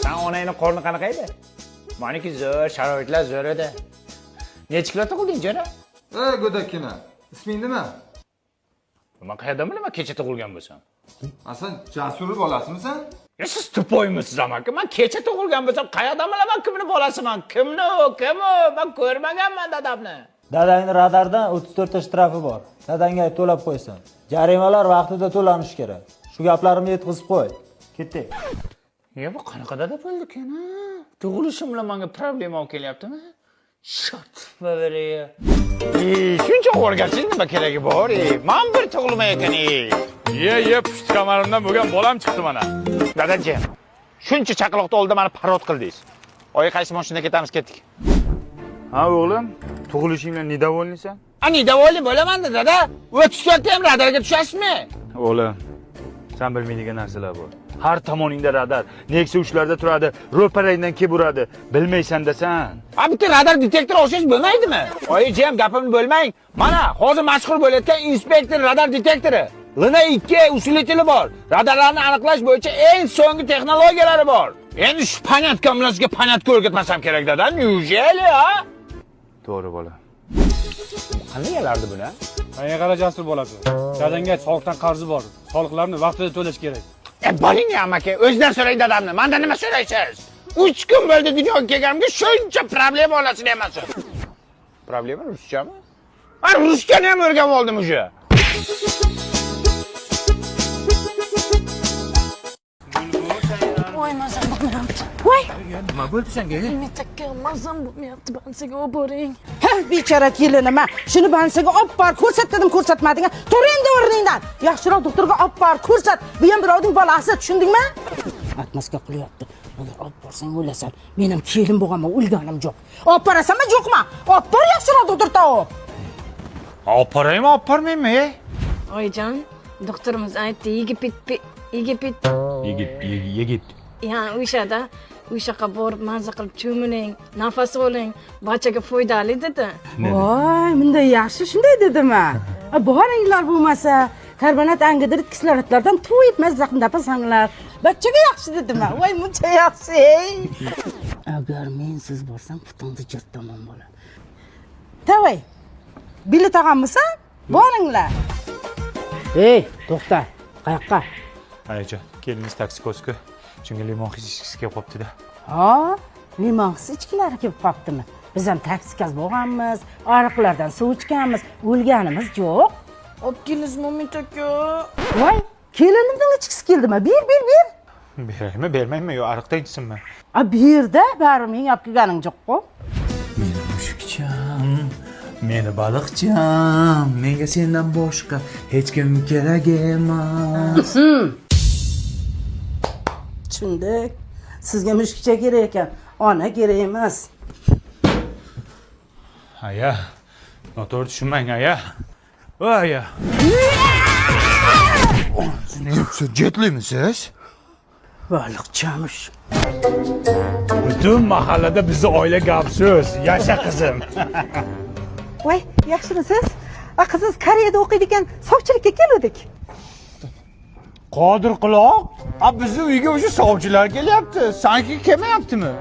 San onangni qorni qanaqa edi? Maniki zo'r, sharoitlar zo'r edi. Necha kilo tug'ilding, jo'ra? Ey go'dakkina, isming nima? Man qayerdan bilaman kecha tug'ilgan bo'lsam? A sen Jasurni bolasimisan? Ya siz tupoymisiz amaki? Man kecha tug'ilgan bo'lsam, qayerdan bilaman kimni bolasiman? Kimni u? Kim u? Man ko'rmaganman dadamni. Dadangni radardan 34 ta shtrafi bor. Dadangga ayt to'lab qo'ysin. Jarimalar vaqtida to'lanishi kerak. Shu gaplarimni yetkazib qo'y. Ketdik. Ya bu qanaqa dada bo'ldi ekan, a? Tug'ilishim bilan menga problema olib kelyaptimi? Short baveraya. E, shuncha o'rgatsangiz nima keragi bor? E, man bir tug'ilmay ekan, e. Ye ye pushti kamarimdan bo'lgan bolam chiqdi mana. Dadaji, shuncha chaqaloqni oldida meni parod qildingiz. Oyi, qaysi mashinada ketamiz, ketdik. Ha o'g'lim, tug'ilishing bilan недовольный san? A, недовольный bo'laman-da, dada. 34 ta ham radarga tushasizmi? O'g'lim, sen bilmaydigan narsalar bor. Har tomoningda radar, Nexia uchlarda turadi, ro'parangdan kelib uradi. Bilmaysan desan. A, bitta radar detektor olsangiz bo'lmaydimi? Oyi, jam, gapimni bo'lmang. Mana, hozir mashhur bo'layotgan inspektor radar detektori. Lina 2 usiliteli bor. Radarlarni aniqlash bo'yicha eng so'nggi texnologiyalari bor. Endi shu panatka bilan sizga panatka o'rgatmasam kerak, dada. Неужели, ha? To'g'ri bola. Qanday yalardi buni? Menga qara Jasur bolasi. Dadangga ayt, soliqdan qarzi bor. Soliqlarni vaqtida to'lash kerak. E, boring amaki, o'zidan so'rang dadamni. Mandan nima so'raysiz? 3 kun bo'ldi dunyoga kelganimga shuncha problema olasini emas. Problema ruschami? Man ruschani ham o'rganib oldim уже. Voy, mazam bo'lmayapti. Voy! Nima bo'ldi senga? Metakka mazam bo'lmayapti, bansiga olib boring. Ha, bechora kelinim, ha. Shuni bansiga olib bor, ko'rsat dedim, ko'rsatmading. Tur endi o'rningdan. Yaxshiroq doktorga olib bor, ko'rsat. Bu ham birovning bolasi, tushundingmi? Atmaska qilyapti. Agar olib borsang o'lasan. Men ham kelin bo'lganman, o'lganim yo'q. Olib borasanmi, yo'qmi? Olib bor yaxshiroq doktor topib. Olib boraymi, olib bormaymi? E? Oyijon, doktorimiz aytdi, Yigit Yigit Yigit, yigit. ya o'shada o'sha yoqqa borib maza qilib cho'miling, nafas oling, barchaga foydali dedi. Voy, bunday yaxshi shunday dedimi? A, boringlar bo'lmasa, karbonat angidrid kislorodlardan to'yib mazza qilib nafas olinglar. Bachchaga yaxshi dedimi? Voy, muncha yaxshi. Ey. Agar men siz borsam, putingni jirtaman bola. Tavay. Bilet olganmisan? Boringlar. Ey, to'xta. Qayoqqa? Ayajon, keliningiz toksikozku. Shunga limon his ichgisi kelib qolibdi-da. Ha, limon his ichkilari kelib qolibdimi? Biz ham toksikoz bo'lganmiz, ariqlardan suv ichganmiz, o'lganimiz yo'q. Olib kelasizmi, Umid aka? Voy, kelinimning ichgisi keldimi? Ber, ber, ber. Beraymi, bermaymi yo ariqda ichsinmi? A, bu yerda baribir menga olib kelganing yo'q-ku. Meni mushukcham, meni baliqcham, menga sendan boshqa hech kim kerak emas. Tushundik. Sizga mushukcha kerak ekan, ona kerak emas. Aya, noto'g'ri tushunmang, aya. Voy aya. Siz jetlimisiz? Baliqchamish. Butun mahallada bizni oila gap so'z. Yasha qizim. Voy, yaxshimisiz? A, qizingiz Koreyada o'qiydi ekan, sovchilikka keluvdik. Qodir quloq, a bizni uyga o'sha sovchilar kelyapti. Sanki kelmayaptimi?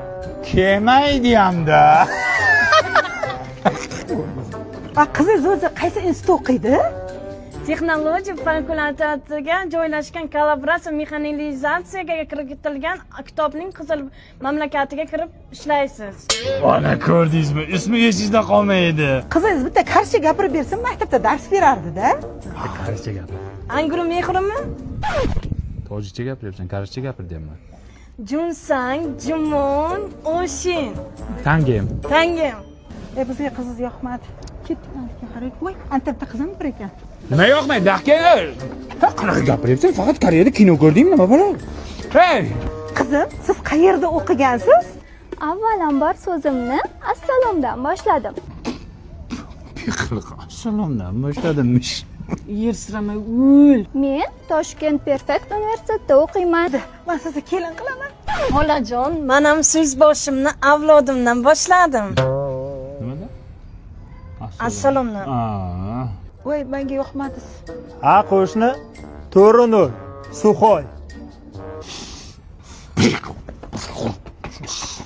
Kelmaydi hamda. A, qizingiz o'zi qaysi institutda o'qiydi? Texnologiya fakultetiga joylashgan kollaboratsiya mexanizatsiyaga kiritilgan kitobning qizil mamlakatiga kirib ishlaysiz. Mana ko'rdingizmi? Ismi esingizda qolmaydi. Qizingiz bitta koreyscha gapirib bersin, maktabda dars berardi-da. Koreyscha gapir. Angru mehrimi? Tojikcha gapiryapsan, koreyscha gapir deyapman. Junsang, Jumon, Oshin. Tangim. Tangim. E, bizga qizingiz yoqmadi. Ketdik, aniga qaraylik. Voy, anta bitta qizim bor ekan. Nima yoqmaydi, aka? Ha, qanaqa gapiryapsan? Faqat Koreyada kino ko'rdingmi, nima balo? Hey! Qizim, siz qayerda o'qigansiz? Avvalambor so'zimni assalomdan boshladim. Assalomdan boshladimmish. Yer siramay o'l. Men Toshkent Perfect universitetida o'qiyman. Man sizni kelin qilaman. Xolajon, man ham so'z boshimni avlodimdan boshladim. Nimada? Assalomdan. Aa. Voy, menga yoqmadingiz. Ha, qo'shni 4-0. Suxoy.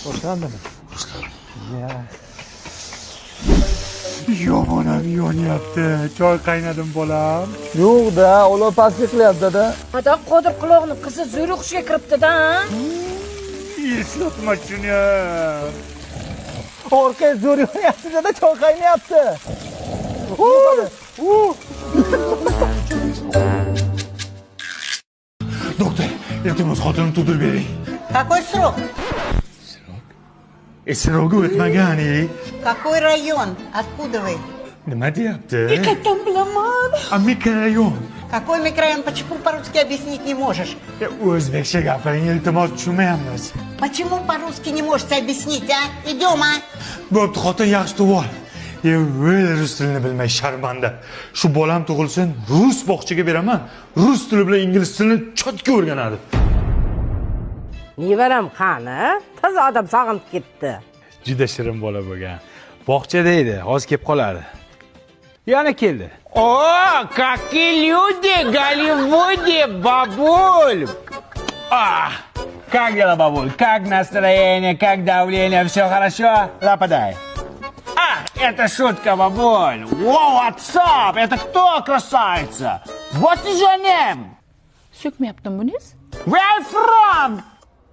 Boshlandimi? Boshlandi. Yomonam yonyapti. Choy qaynadim bolam. Yo'q-da, ular pastga qilyapti dada. Ada Qodir quloqni qizi zo'r o'qishga kiribdi-da. Eslatma shuni. Orqa zo'r yonyapti dada, choy qaynayapti. Doktor, iltimos xotinim tug'dirib bering. Какой срок? Срок i o'tmagan, ey. Какой район? Откуда вы? Nima deyapti? Qayerdan bilaman? A mikrorayon. Какой микрорайон? Почему по-русски объяснить не можешь? O'zbekcha gapiring, iltimos, tushunmayapmiz. Почему по-русски не можете объяснить, а? Идем, а? Bo'pti, xotin yaxshi tug'ib ol. O'l rus tilini bilmay sharmanda. Shu bolam tug'ilsin, rus bog'chaga beraman. Rus tili bilan ingliz tilini chotga o'rganadi. Nevaram qani? Toza odam sog'inib ketdi. Juda shirin bola bo'lgan. Bog'chada edi, hozir kelib qoladi. Yana keldi. О, какие люди в Голливуде, бабуль! А, как дела, бабуль? Как настроение, как давление? Все хорошо? Лападай. А, это шутка, бабуль. Воу, what's up? Это кто, красавица? What is your name? So'kmayaptimi buningiz? Where from?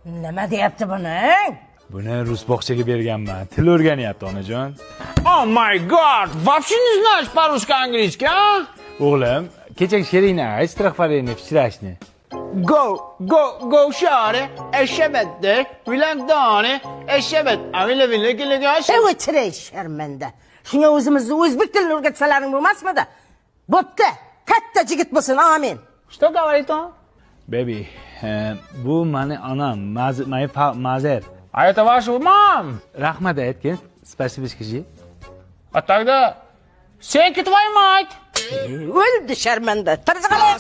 Nima deyapti buni? Buni rus bog'chaga berganman. Til o'rganyapti, onajon. Oh my God! Вообще не знаешь по-русски английский, а? O'g'lim, kechagi she'ringni ayt, стихотворение вчерашний. Go, go, go, shawty. Eshabette, vilangdoni, eshabet. Avila vila gila Ey o'chiray sharmanda. Shunga o'zimizni o'zbek tilini o'rgatsalaring bo'lmasmidi? Bo'pti. Katta yigit bo'lsin, amin. Что говорит он? Baby, bu mani onam, my mother. А это ваша мам. Rahmat aytgin, спасибо скажи. А тогда thank you твою мать. O'ldi sharmanda. Tirziqalab.